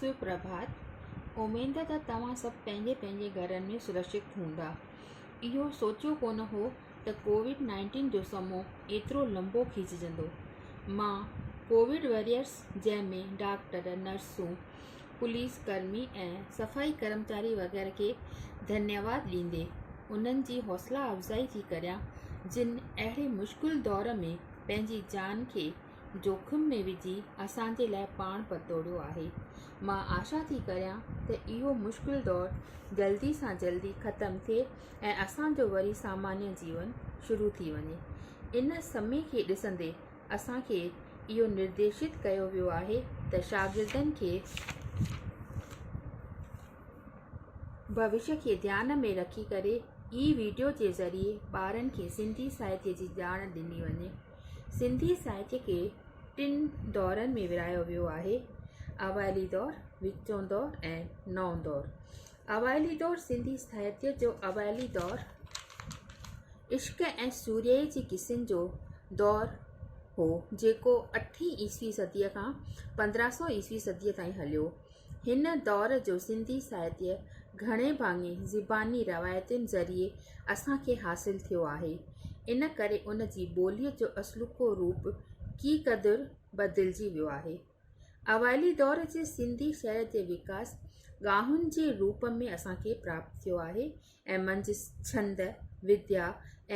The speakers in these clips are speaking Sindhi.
سپرڀات! اميد ته توهان سڀ پنهنجي پنهنجي گهرن ۾ سرڪشت هوندا. اهو سوچيو ڪونه هو ته ڪووڊ نائنٽين جو سمو ايترو لنبو کيچجندو. مان ڪووڊ واريئرس جنهن ۾ ڊاڪٽر، نرسون، پوليس ڪرمي ۽ صفائي ڪرمچاري وغيره کي ڌنيواد ڏيندي انهن جي حوصلا افزائي ٿي ڪريان جن اهڙي مشڪل دور ۾ پنهنجي جان کي جوکم ۾ وجهي اسان جي لاء پاڻ پتوڙيو آهي. مان آشا ٿي ڪريان ته اهو مشڪل دور جلدي سان جلدي ختم ٿئي ۽ اسان جو وري سامانيه جيون شروع ٿي وڃي. ان سمي کي ڏسندي اسان کي اهو نرديشت ڪيو ويو آهي ته شاگردن کي ڀوشيه کي ڌيان ۾ رکي ڪري اي وڊيو جي ذريعي ٻارن کي سنڌي ساهتيه جي ڄاڻ ڏني وڃي. سنڌي ساهتيه کي ٽن دورن ۾ ورهايو ويو آهي، اوائلي دور، وچون دور ۽ نئون دور. اوائلي دور سنڌي ساهتيه جو اوائلي دور عشق ۽ سورهيائي جي قصن جو دور هو، جيڪو اٺين عيسوي صديء کان 15 سؤ عيسوي صديء تائين هليو. هن دور جو سنڌي ساهتيه گهڻي ڀاڱي زباني روايتن ذريعي اسان کي حاصل ٿيو آهي، ان ڪري ان جي ٻوليء جو اصلوڪو روپ ڪي قدر بدلجي ويو آهي. اوائلي دور جي سنڌي شعر جي وڪاس ڳاهن جي روپ ۾ اسان کي پراپت ٿيو آهي ۽ منجهس ڇند، وديا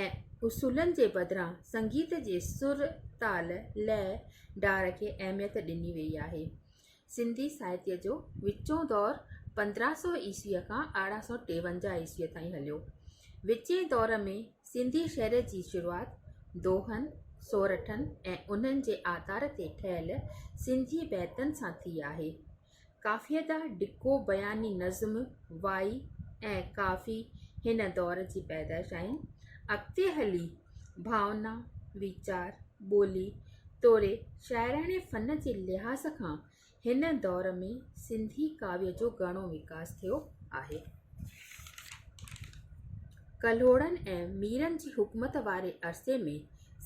۽ اصولن جي بدران سنگيت جي سر، تال، لئه، ڊار کي اهميت ڏني ويئي آهي. سنڌي ساهتيه جو وچون دور 1500 عيسويء کان 1853 عيسويء تائين هليو. وچين دور ۾ سنڌي شعر جي شروعات دوهن، سورٺن ۽ انهن جي آڌار تي ٺهيل سنڌي بيتن سان ٿي آهي. قافيده ڊگهو بياني نظم، وائي ۽ ڪافي هن دور جي پيدائش آهن. اڳتي هلي ڀاونا، ويچار، ٻولي توڙي شاعراڻي فن جي لحاظ کان هن دور ۾ سنڌي ڪاويه جو گهڻو وڪاس ٿيو آهي. ڪلهوڙن ۽ ميرن جي حڪومت واري عرصي ۾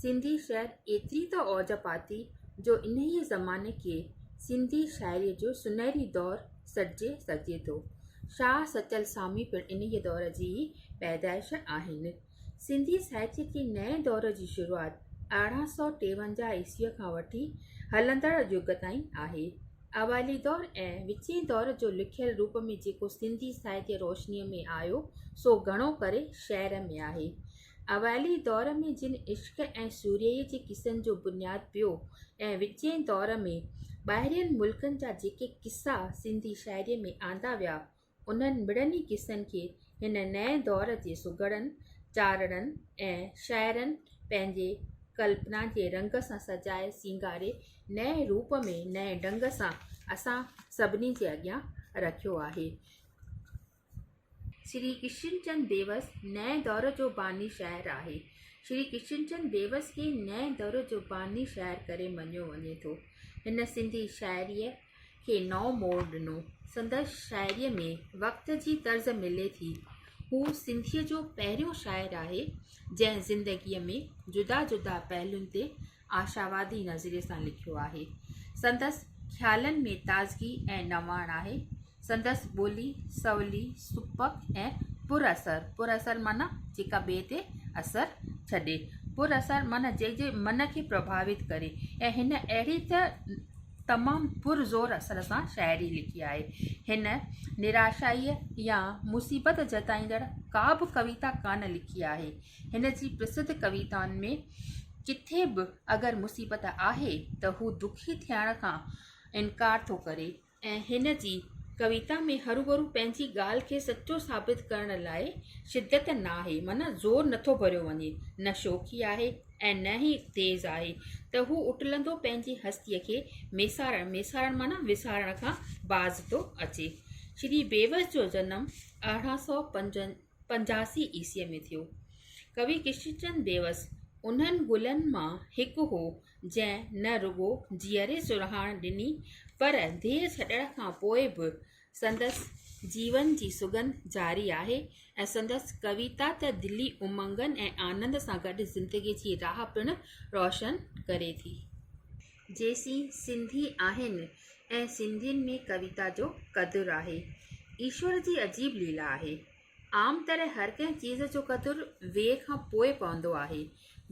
سنڌي شعر ايتري ته اوج پاتي جو انهيء زماني کي سنڌي شاعريء جو سنهري دور سڏجي سگهجي ٿو. شاهه سچل سامي پڻ انهيء دور جي ئي پيدائش آهن. سنڌي ساهتيه جي نئين دور جي شروعات 1853 عيسويء کان وٺي هلندڙ يگ تائين آهي. اوائلي دور ۽ وچين دور جو لکيل روپ ۾ جيڪو سنڌي ساهتيه روشنيء ۾ آيو، سو گهڻو ڪري شعر ۾ آهي. اوائلي دور ۾ جن عشق ۽ سورهيائيء جي قصن جو بنياد پيو ۽ وچين دور ۾ ٻاهرين ملڪن جا جيڪي قصا سنڌي شاعريء ۾ آندا ويا، انهن مڙني قصن کي هن نئين دور جي سگهڙن، چارڻن ۽ شاعرن پنهنجي ڪلپنا جي رنگ سان سجائي سينگاري نئين روپ ۾ نئين ڍنگ سان اسان سڀني جي اڳيان رکيو آهي. شري ڪشن چند بيوس نئين دور جو باني شاعر آهي. شري ڪشن چند بيوس کي نئين دور جو باني شاعر ڪري مڃيو وڃي ٿو. هن سنڌي شاعريء کي نئون موڙ ڏنو. سندس شاعريء ۾ وقت جي طرز ملي ٿي. هو سنڌيء جو پهريون شاعر آهي، جنهن زندگيء ۾ جدا جدا پهلوئن تي آشاوادي نظريي سان لکيو آهي. سندس خيالن ۾ تازگي ۽ نواڻ آهي. سندس ٻولي سولي، سپڪ ۽ پر اثر، پر اثر معنيٰ جيڪا ٻئي تي اثر ڇڏي، پر اثر معنيٰ جنهن جي من کي پرڀاوت ڪري ۽ هن اهڙي ته تمام پر زور اثر سان شاعري لکي آهي. هن نراشائيء يا مصيبت جتائيندڙ ڪا به ڪويتا ڪانه لکي آهي. هن جي پرسڌ ڪويتائن ۾ ڪٿي به اگر مصيبت آهي ته هو دکي ٿيڻ کان انڪار ٿو ڪري. ۽ هن جي ڪويتا ۾ هروڀرو پنهنجي ڳالهه کي سچو ثابت ڪرڻ لاء شدت ناهي معنيٰ زور نٿو ڀريو وڃي، نه شوخي آهي ۽ نه ئي تيز آهي ته هو اٽلندو پنهنجي هستيء کي ميسارڻ، ميسارڻ معنيٰ وسارڻ، کان باز ٿو اچي. شري بيوس جو جنم 1885 عيسويء ۾ ٿيو. ڪوي ڪشنچند بيوس انهن گلن مان هڪ هو جنهن نه رڳو جيئري سرهاڻ ڏني پر ديهه ڇڏڻ کان پوء به سندس جيون جي سڳنڌ جاري آهي ۽ سندس ڪويتا ته دلي امنگن ۽ آنند سان گڏ زندگي جي راهه پڻ روشن ڪري ٿي. جيسين سنڌي آهن، ۽ سنڌين ۾ ڪويتا جو قدر آهي. ايشور جي عجيب ليلا آهي. عام طرح هر ڪنهن چيز جو قدر ويء کان پوء پوندو آهي.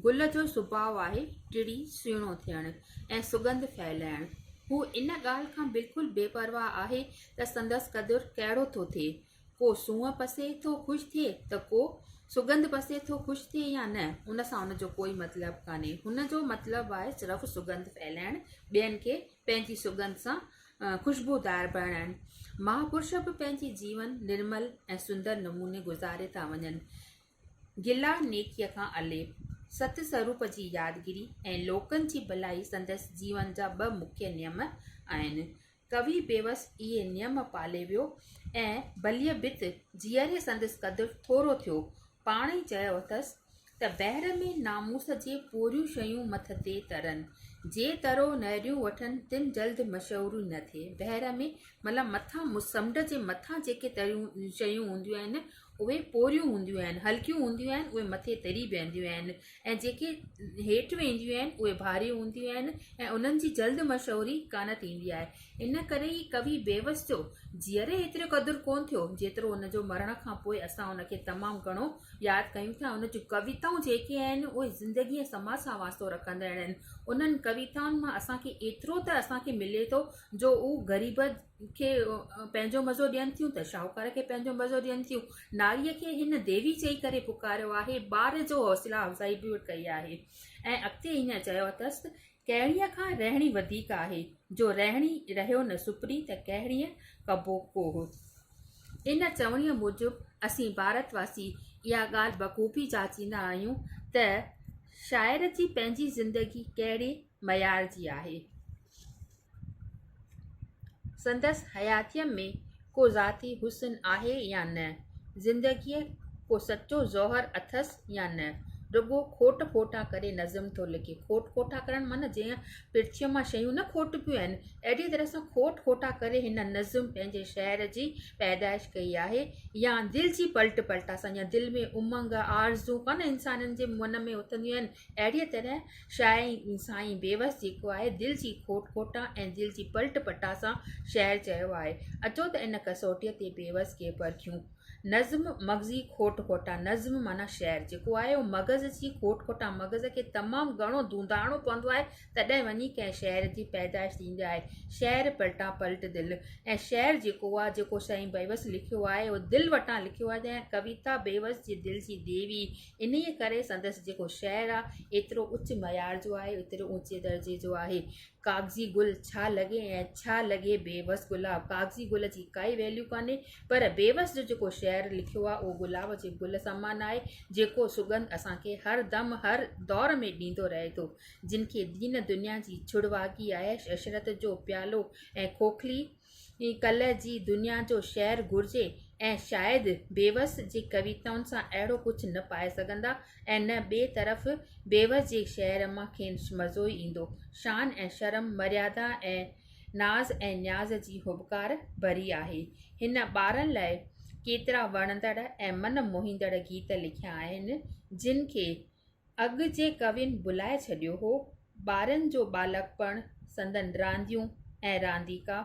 گل جو سڀاء آهي ٽڙي سهڻو ٿيڻ ۽ سڳنڌ ڦهلائڻ. هو ان ڳالهه کان بلڪل بي پرواهه آهي ته سندس قدر ڪهڙو ٿو ٿئي. ڪو سونهن پسي ٿو خوش ٿئي ته ڪو سڳنڌ پسي ٿو خوش ٿئي يا نه، ان سان ان جو ڪوئي مطلب ڪانهي. هن جو مطلب آهي صرف سڳنڌ ڦهلائڻ، ٻين کي پنهنجي سڳنڌ سان خوشبودار بڻائڻ. مهاپرش به پنهنجي جيون نرمل ۽ سندر نموني گذاري ٿا وڃن. گلا نيڪيء کان اليپ، ست سروپ جي يادگيري ۽ لوڪن جي ڀلائي سندس جيون جا ٻه مکيه نيم آهن. ڪوي بيوس اهي نيم پالي ويو ۽ ڀليء ڀت جيئري سندس قدر ٿورو ٿيو. پاڻ ئي چيو اٿس ته بحر ۾ ناموس جي پوريون شيون مٿ تي ترن، جي ترو نهريون وٺن تن جلد مشهوري نه ٿئي. بحر ۾ مطلب مٿان سمنڊ جي مٿان جيڪي تريون شيون هونديون آهن اهي پوريون هونديون آهن، هلڪيون هونديون آهن، اهي مٿي تري بيهنديون آهن ۽ جيڪي هيٺ وينديون آهن اهي ڀاري هونديون آهن ۽ انهن جي جلد مشهوري ڪانه ٿيندي آهي. ان ڪري ئي ڪوي بيوس جو جيئري ايترو قدر ڪونه ٿيو، جيترو ان جو مرڻ کان پوء اسان ان کي تمام گهڻو ياد ڪيون ٿا. ان جون ڪويتائون جيڪي آهن، اهي زندگي ۽ سماج سان واسطو رکندڙ آهن. انهن ڪويتائن مان اسان کي ايترو ته اسان کي ملي ٿو، جو هو غريب کي پنهنجو مزو ڏين ٿيون ته شاهوڪار کي پنهنجو مزو ڏين ٿيون. ناريء کي هن ديوي چئي ڪري پڪاريو آهي، ٻار جو حوصلا افزائي به ڪئي آهي ۽ اڳتي هيئن چيو اٿس ته ڪهڙيء کان رهڻي وڌيڪ آهي، جو رهڻي رهيو نه سپرين ته ڪهڙيء ڪبو ڪوهه. ان چوڻيء موجب اسين ڀارت واسي اها ڳالهه بخوبي جاچيندا آهيون ته شاعر جي پنهنجي زندگي ڪهڙي معيار جي آهي. سندس حياتيء ۾ ڪو ذاتي حسن آهي يا نه؟ زندگيء ڪو سچو جوهر اٿس يا نه؟ رڳو کوٽ کوٽا ڪري نظم ٿو لکي. کوٽ کوٽا ڪرڻ معنيٰ جيئن پرٿيء مان شيون نه کوٽبيون آهن، اهڙيء طرح سان کوٽ کوٽا ڪري هن نظم پنهنجي شعر جي پيدائش ڪئي آهي يا دل جي پلٽ پلٽا سان يا دل ۾ امنگ، آرزو ڪانه انسانن جي من ۾ اٿنديون آهن، اهڙيء طرح شاعر سائين بيوس جيڪو آهي دل جي کوٽ کوٽا ۽ دل جي پلٽ پٽا سان شعر چيو آهي. اچو ته ان ڪسوٽيء تي بيوس کي پرکيون. نظم مغزي کوٽ کوٽا، نظم معنيٰ شعر جيڪو آهي اهو مغز جي کوٽ کوٽا، مغز کي تمام گهڻو ڌونڌاڙڻو پوندو آهي تڏهن وڃي ڪنهن شعر جي پيدائش ٿيندي آهي. شعر پلٽان پلٽ دل ۽ شعر جيڪو آهي جيڪو سائين بيوس لکيو آهي اهو دل وٽان لکيو آهي ته ڪويتا بيوس جي دل جي ديوي انهيء ڪري سندس جيڪو شعر آ، ايترو اچ معيار جو آهي، ايترو اوچي درجي جو آهي. ڪاغذي گل ڇا لڳي ۽ ڇا لڳي بيوس گلاب. ڪاغذي گل جي ڪائي ويليو ڪانهي، پر بيوس جو جيڪو شعر لکيو آ، اهو گلاب جي گل سمان آهي، جيڪو سڳنڌ اسان کي هر دم هر دور ۾ ڏيندو رهي ٿو. جن کي دين دنيا جي ڇڙواڳي عيش عشرت جو پيالو ۽ کوکلي ڪلهه جي دنيا جو شعر گهرجي ۽ شايد بيوس جي ڪويتائن سان اهڙو ڪجهه نه پائي سگهندا ۽ نه ٻئي طرف بيوس جي شعر مان کين مزو ئي ايندو. شان ۽ شرم، مريادا ۽ ناز ۽ نياز جي هٻڪار ڀري آهي. هن ٻارن لاء ڪيترا وڻندڙ ۽ من موهيندڙ گيت لکيا آهن، جن کي اڳ جي ڪوين ڀلائي ڇڏيو هو. ٻارن جو ٻالڪپڻ، سندن رانديون ۽ رانديڪا،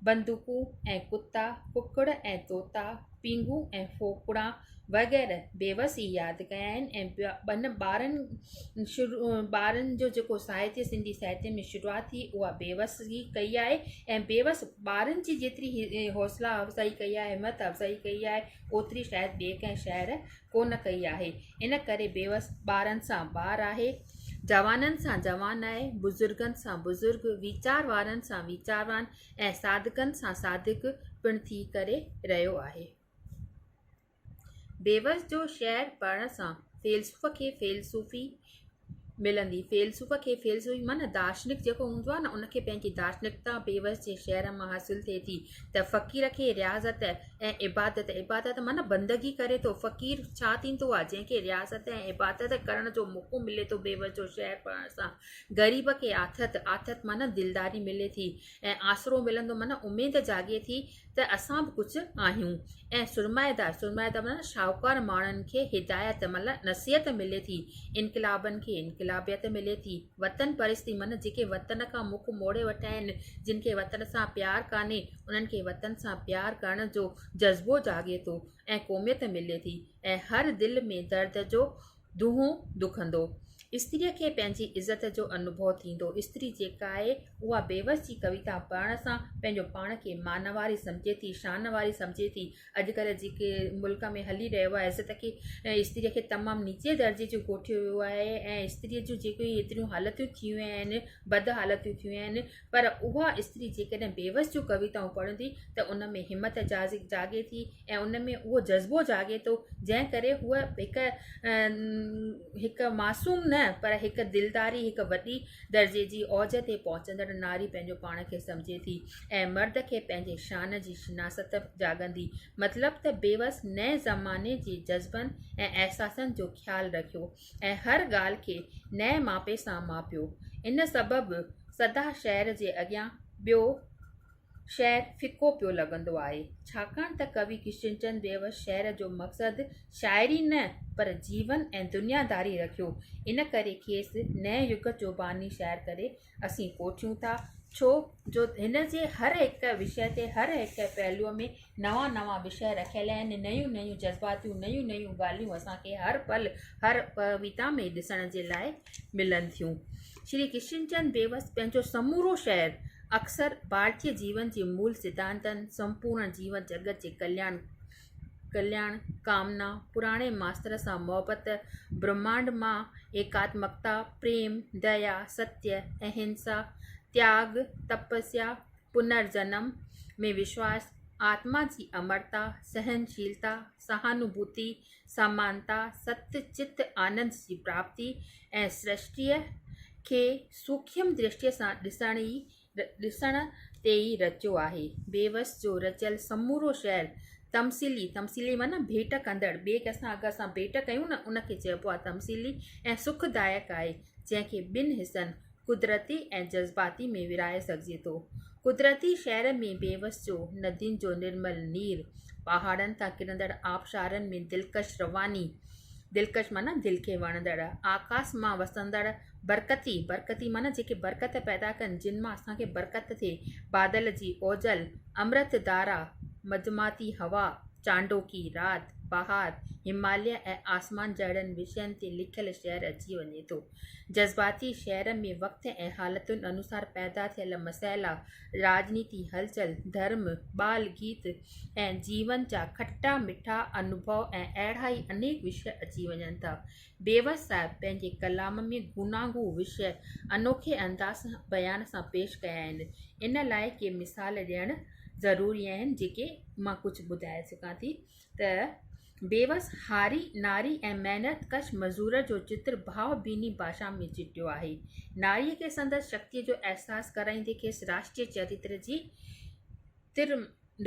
بندوقون ۽ ڪتا، ڪڪڙ ۽ طوطا، پينگهون ۽ ڦوڪڻا وغيره بيوس ئي ياد ڪيا آهن ۽ ٻن ٻارن ٻارن جو جيڪو ساهتيه سنڌي ساهتيه ۾ شروعات ٿي اها بيوس ئي ڪئي آهي ۽ بيوس ٻارن جي جيتري حوصلا افزائي ڪئي آهي همت افزائي ڪئي آهي اوتري شايد ٻئي ڪنهن شاعر ڪونه ڪئي آهي. ان ڪري بيوس ٻارن سان ٻار آهي، جوانن سان جوان آهي، بزرگن سان بزرگ، ويچار وارن سان ويچاروان ۽ صادقن سان صادق پڻ ٿي ڪري رهيو آهي. بيوس جو شعر پڙهڻ سان فيلسوف کي فيلسوفي ملندي. فيلسوف کي فيلسوفي معنيٰ دارشنڪ جيڪو هوندو آهي نه ان کي پنهنجي دارشنڪتا بيوس جي شعر مان حاصل ٿئي ٿي ته فقير کي رياضت ۽ عبادت، عبادت معنيٰ بندگي ڪري ٿو، فقير ڇا ٿيندو آهي جنهن کي رياضت ۽ عبادت ڪرڻ جو موقعو ملي ٿو بيوس جو شعر پڙهڻ سان غريب کي آٿت، آٿت معنيٰ دلداري ملي ٿي ۽ آسرو ملندو معنيٰ اميد جاڳي ٿي ته اسان به ڪجهه آهيون ۽ سرمائيدار، سرمائيدار معنيٰ شاهوڪار ماڻهن کي هدايت مطلب نصيحت ملي ٿي، انقلابن کي انقلاب. انقلابيت ملي ٿي. وطن پرستي من جيڪي وطن کان مک موڙي ويٺا آهن، جن کي وطن سان پيار ڪانهي، انهن کي وطن سان پيار ڪرڻ جو جذبو جاڳي ٿو ۽ قوميت ملي ٿي ۽ هر دل ۾ درد جو دونهون دکندو. استريء کي پنهنجي عزت جو انوڀو ٿيندو. استري جيڪا آهي، اها بيوس جي ڪويتا پڙهڻ سان پنهنجو پاڻ کي مانواري سمجهي ٿي، شان واري سمجهي ٿي. اڄڪلهه جيڪي ملڪ ۾ هلي رهيو آهي، عزت کي ۽ استريء کي تمام نيچي درجي جو ڪوٺيو ويو آهي ۽ استريء جون جيڪي ايتريون حالتون ٿيون آهن، بد حالتون ٿيون آهن، پر اها استري جيڪڏهن بيوس جون ڪويتائون پڙهندي ته ان ۾ همت جاڳي ٿي ۽ ان ۾ اهو جذبو جاڳي ٿو، جنهن ڪري هوء هڪ هڪ معصوم نه پر هڪ دلداري هڪ وڏي درجي جي اوج تي پهچندڙ ناري پنهنجو پاڻ کي سمجهي ٿي ۽ مرد کي پنهنجي شان جي شناست جاڳندي. مطلب ته بيوس نئين زماني جي جذبن ۽ احساسن جو خيال رکيو ۽ هر ڳالهه کي نئين ماپي سان ماپيو. ان سبب سدا شعر جي اڳيان ٻيو شعر ڦڪو پيو لڳندو آهي. ڇاڪاڻ ته ڪوي ڪشنچند بيوس شعر جو مقصد شاعري نه پر جيون ۽ دنياداري رکيو. ان ڪري کيس نئين يگ جو باني شاعر ڪري اسين ڪوٺيون ٿا. ڇو جو هن جي هر هڪ وشيه تي هر هڪ پهلوء ۾ نوان نوان وشيه رکيل آهن، نيون نيون جذباتيون، نيون نيون ڳالهيون اسان کي هر پل هر ڪويتا ۾ ڏسڻ جي لاء ملن ٿيون. شري ڪشنچند بيوس پنهنجو سمورو شعر اڪثر ڀارتيه جيون جي مول سڌانتن، سمپورڻ جيون جڳت جي ڪلياڻ، ڪلياڻ ڪامنا، پراڻي ماستر سان محبت، برهمانڊ مان ايڪاتمڪتا، پريم، ديا، ستيه، اهنسا، تياڳ، تپسيا، پنر جنم ۾ وشواس، آتما جي امرتا، سهنشيلتا، سهانوڀوتي، سمانتا، ست چت آنند جي پراپتي ۽ سرشٽيء کي سوکيم درشٽيء سان ڏسڻ ئي ڏسڻ تي ئي رچيو آهي. بيوس جو رچيل سمورو شعر تمثيلي، تمثيلي معنيٰ ڀيٽ ڪندڙ، ٻئي ڪنهن سان اگر اسان ڀيٽ ڪيون نه ان کي چئبو آهي تمثيلي ۽ سکدائڪ آهي، جنهن کي ٻن حصن قدرتي ۽ جذباتي ۾ ورهائي سگهجي ٿو. قدرتي شعر ۾ بيوس جو ندين جو نرمل نير، پهاڙن تان ڪرندڙ آبشارن ۾ دلڪش رواني، دلڪش معنيٰ دل کي وڻندڙ، آڪاس مان وسندڙ برڪتي، برڪتي معنيٰ جيڪي برڪت پيدا ڪن، جن مان اسان کي برڪت ٿئي، بادل جي اوجل، امرت ڌارا، مڌماتي هوا، چانڊوڪي رات، بهار، هماليه ۽ آسمان جهڙن وشين تي لکيل شعر اچي وڃي ٿو. جذباتي شعر ۾ وقت ۽ حالتن انوسار پيدا ٿيل مسئلا، راڄنيتي هلچل، ڌرم، ٻال گيت ۽ جيون جا کٽا مٺا انوڀو ۽ اهڙا ئي انيڪ وشيه اچي وڃن ٿا. بيوس صاحب پنهنجي ڪلام ۾ گوناگون وشيه انوکي انداز بيان سان پيش ڪيا آهن. ان لاء ڪي مثال ڏيڻ ضروري آهن جيڪي مان ڪجهه ٻڌائي سگهان ٿي ته بيوس هاري، ناري ۽ محنت ڪش مزور جو چتر ڀاء ڀيني ڀاشا ۾ چٽيو آهي. ناريء کي سندس شڪتيء جو احساس ڪرائيندي کيس راشٽريه چريتر جي تر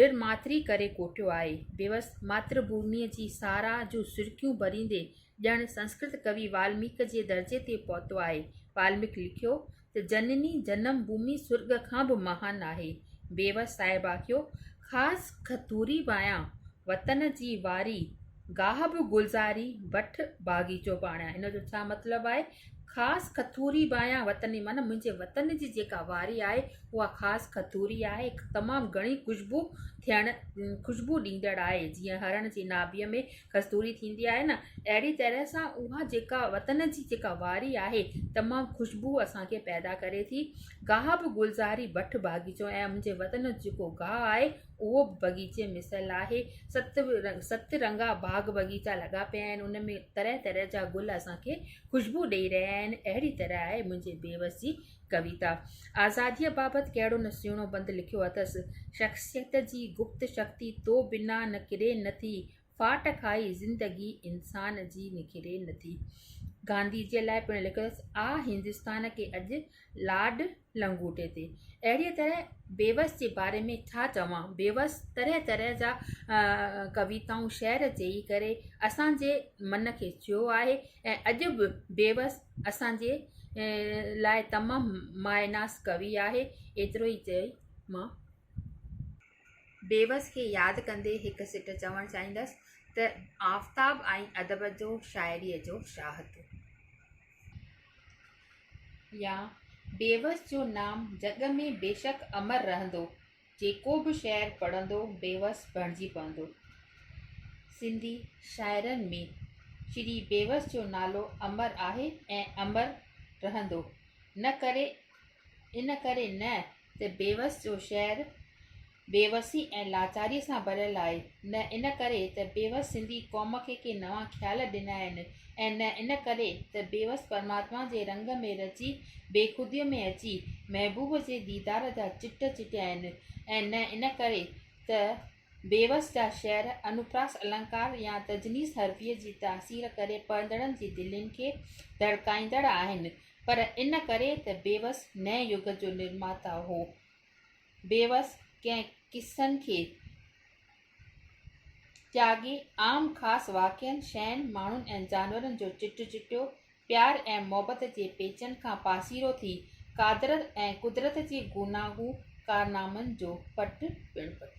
نرماتري ڪري ڪوٺيو آهي. بيوس ماتر ڀوميء جي ساراهه جون سرڪيون ڀريندي ڄڻ سنسڪرت ڪوي والميڪ جي درجي تي پهتو آهي. والميڪ لکيو ته جنني جنم ڀومي سرڳ کان به مهان آهي. بيوس صاحب آکيو، خاص کٿوري بايان، وطن جي واري، گاهه به گلزاري، بٺ باغيچو باڻيان. ان جو ڇا مطلب آهي؟ خاص کٿوري بايان وطني معنيٰ منهنجي وطن جي جيڪا واري آهي اها خاص کٿوري آهي تمام گهڻي خوشبو ٿيڻ خوشبو ڏيندڙ آهي جيئن هرڻ جي ناڀيء ۾ کستوري ٿيندي آهي نه اهڙي طرح سان اها جيڪا وطن جي جيڪا واري آهي تمام خوشبو اسان کي پيدا ڪري ٿي گاهه به گلزاري بٺ باغيچو ۽ منهنجي وطن جو جيڪو گاهه آهي اهو به بغيچي مثل آهي. ست ست رنگا باغ بغيچا لڳا پيا آهن. ان ۾ طرح طرح جا گل اسان کي خوشبو ڏيئي رهيا آهن. اهڙي طرح آهي منهنجي بيوس جي ڪويتا. آزاديء بابت ڪهڙو نه سهڻو بند لکيو اٿس. شخصيت جي گپت شڪتي تو بنا نکري نه ٿي. ڦاٽ کائي زندگي انسان جي نکري نه ٿي. گانڌي جيء لاء پڻ لکيو اٿس، آ هندستان کي اڄ لاڏ لنگوٽي تي. اهڙيء طرح بيوس جي باري ۾ ڇا چوان، بيوس طرح طرح جا ڪويتائون شعر چئي ڪري اسان جي من کي ڇهيو آهي ۽ اڄ به بيوس اسان جي لاء تمام مايناز ڪوي آهي. ايترو ئي چئي مان. بيوس کي ياد ڪندي هڪ سٽ چوڻ چاهيندس ته آفتاب ۽ ادب جو شاعريء جو شاهه تون. يا بيوس جو نام جڳ ۾ بيشڪ امر رهندو، جيڪو به شعر پڙهندو بيوس بڻجي پوندو. سنڌي شاعرن ۾ شري بيوس جو نالو امر آهي ۽ امر رهندو. نه ڪري ان ڪري نه ته بيوس جو شعر بيوسي ۽ لاچاريء سان ڀريل آهي، نه ان ڪري ته بيوس سنڌي قوم کي ڪي نوان خيال ڏنا آهن ۽ نه ان ڪري ته بيوس پرماتما جي رنگ ۾ رچي بيخوديء ۾ اچي محبوب جي ديدار جا چٽ چٽيا آهن ۽ نه ان ڪري ته بيوس جا شعر انوپراس النڪار يا تجنيس حرفيء جي تاثير ڪري پڙهندڙن جي دلين کي ڌڙڪائيندڙ آهن پر ان ڪري ته بيوس نئين يگ جو نرماتا هو. بيوس ڪنهن قصن کي تياڳي عام خاص واقعن، شين، ماڻهن ۽ جانورن جو چٽ چٽيو، پيار ۽ محبت جي پيچن کان پاسيرو ٿي قادرت ۽ قدرت جي گوناگون ڪارنامن جو پٽ پڻ پٽيو.